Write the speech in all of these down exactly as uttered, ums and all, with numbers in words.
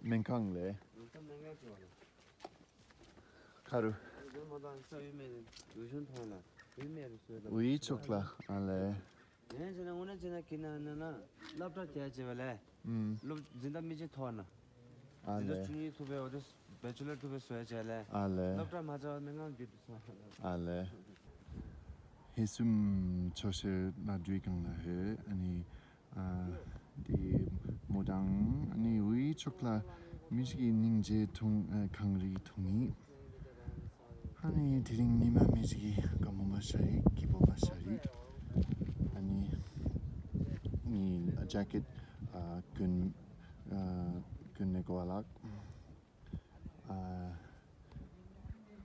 སྨན་ཁང་ལས། ད་སྨན་ཁང་ཅིག་བ་ལ། ཁ་རུ། ཨ་ཟོ་མ་དང་ས་ཡུལ་མེད་ལུ་གཞུང་ཐོང་ལ་ཡུལ་མེད་ལུ་སོས་ལ། ཝི་ཕྱོགས་ལ་ཨ་ལས། ཡང་ཟེར་ན་དངོས་གནས་བྱས་ན་ཁྱེད་ན་ན་ན་སློབ་གྲྭ་བྱས་བྱས་པ་ལས། ཨུམ། སློབ་འཛིན་གྲྭ་མི་ཅིག་ཐོག་ན། ཨ་འཛིན་གྲྭ་ལས། བཅུ་གཉིས་ཐུབ་པའི་འོ་དེ་བེ་ཆུ་ལར་ཐུབ་པའི་བཟོས་བྱས་ལས། ཨ་ལས། སློབ་གྲྭ་མ་བྱས་པ་སྨན་ཁང་བརྒྱུད་དུ་སོང་། ཨ་ལས། ཧེ་སུམ་ཆོས་ཤེར་ལ་འགྲུལ་གང་ལ་ཧེ་ཨ་ནི། ཨ་དེ་མོ་དང་ཨ་ནི་ཝི་ཕྱོགས་ལ་མི་ཞིག་གི་སྙིང་རྗེ་ཐུང་ཨ་གངས་རི་ཐུང་ཡིན། ཨ་ནི་དེ་རིང་ཉི་མ་མི་ཞིག་གི་དགའ་མོ་མ་ཤར་རིག་སྐྱིད་པོ་མ་ཤར་རིག་ཨ་ནི་ནི་ཇེ་ཀེད་ཨ་གོན་ཨ་གོན་ནས་གོ་བ་ལགས། ཨ་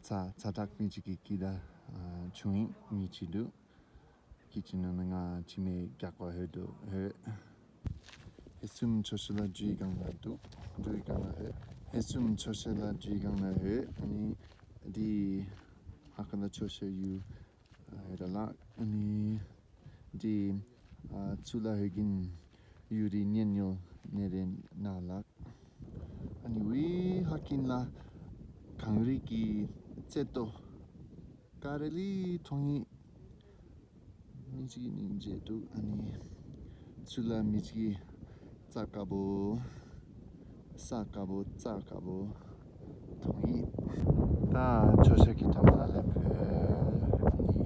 ཚ་ཚ་དྲག་མི་ཞིག་གི་སྐྱིད་ད་ཨ་ཆུང་ཡིན་མི་ཅི་འདུག་ཁྱེད་ཀྱི་ནང་ན་ང་ཅི་མེད་རྒྱག་པ་ཧོད་དུ་ཧོད། ཧེ་སུམ་ཆོས་ཤེར་ལ་འགྲུལ་གང་ན་འདུག་འགྲུལ་གང་ན་ཧོད། ཧེ་སུམ་ཆོས་ཤེར་ལ་འགྲུལ་གང་ན་ཧོད། ཨ་ནི་འདི་ཧ་ཁ་ལ་ཆོས་ཤེར་ཡུལ་ཨ་ཧེ་ར་ལགས། ཨ་ནི་འདི་ཨ་ཚུ་ལ་ཧོད་གིན་ཡུལ་རི་ཉན་ཉོ་ནེ་རེ་ན་ལགས། ཨ་ནི་ཝི་ཧ་ཀིན་ལ་གངས་རི་གི་རྩེ་ཏོ། ཀ་རེ་ལི་མཐོང་ཡིན། མི་གཅིག་གི་སྙིང་རྗེ་འདུག་ཨ་ནི་ཚུར་ལ་མི་གཅིག་གི་རྩ་དཀར་པོ་ས་དཀར་པོ་རྩ་དཀར་པོ་མཐོང་ཡིན། ད་ཆོས་ཤེར་གྱི་ཐོག་ལ་སླེབས་ཨ་ནི་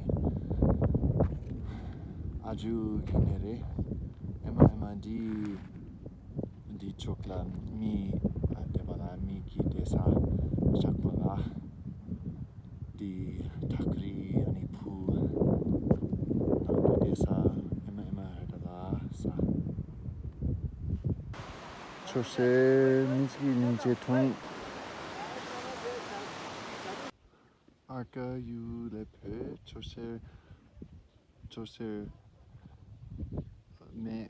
ཨ་ཇུ་གི་ནེ་རེ་ཨེ་མ་ཨེ་མ་འདི། འདི་ཕྱོགས་ལ་མི་ཨ་བསྡད་པ་ལ་མི་གི་བསྡད་ས་བཞག་པ་ལ། འདི་ཐག་རི་ཨ་ནི་ཕུ་ནང་དུ་བསྡད་ས་ཨེ་མ་ཨེ་མ་ཧ་ད་ལ་ས། ཆོས་ཤེར་མི་གི་སྙིང་རྗེ་མཐོང་། ཨ་ཀ་ཡུ་ལེ་ཕེ་ཆོས་ཤེར་ཆོས་ཤེར་མེ།